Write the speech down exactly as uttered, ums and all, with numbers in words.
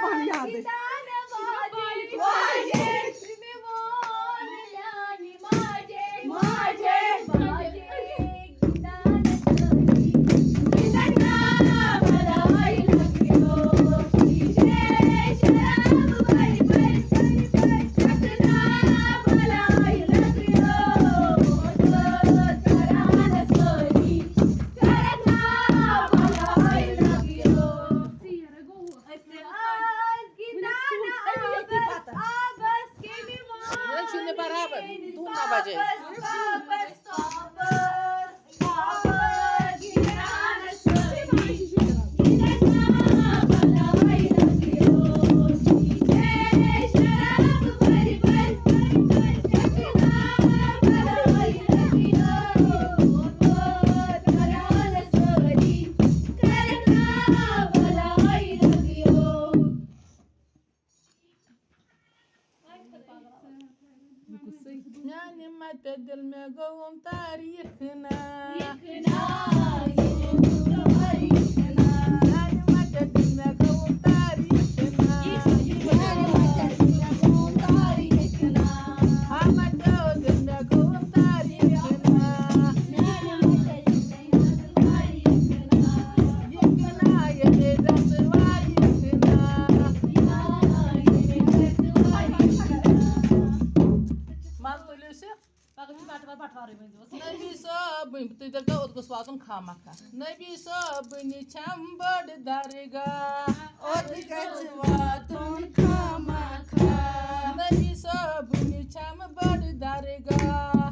پانہٕ یادٕے۔ یہِ چھُنہٕ برابر، دُہ نَو بجے۔ میانہِ متہِ دِل مےٚ گوٚوُم تاریٖخ نا۔ میانہِ متہِ دِل مےٚ گوٚوُم تاریٖخ نا۔ میانہِ متہِ دِل مےٚ گوٚوُم تاریٖخ نا۔ ہمت دِل مےٚ گوٚوُم تاریٖخ نا۔ میانہِ متہِ دِل مےٚ گوٚوُم تاریٖخ نا۔ یہِ کِنایہِ دے دَسہٕ واریٖخ نا۔ مَزٕ تُلِو سا۔ پگاہ چھُ بٹوار، بٹوارٕے ؤنۍزیوس۔ نبی صٲبٕنۍ، تُہۍ دٔپۍتو، اوٚت گوٚژھ واتُن خامہ خواہ۔ نبی صٲبٕنہِ چھَم بٔڑ درگاہ۔ اوٚت گژھِ واتُن خامہ خواہ۔ نبی صٲبٕنہِ چھَم بٔڑ درگاہ۔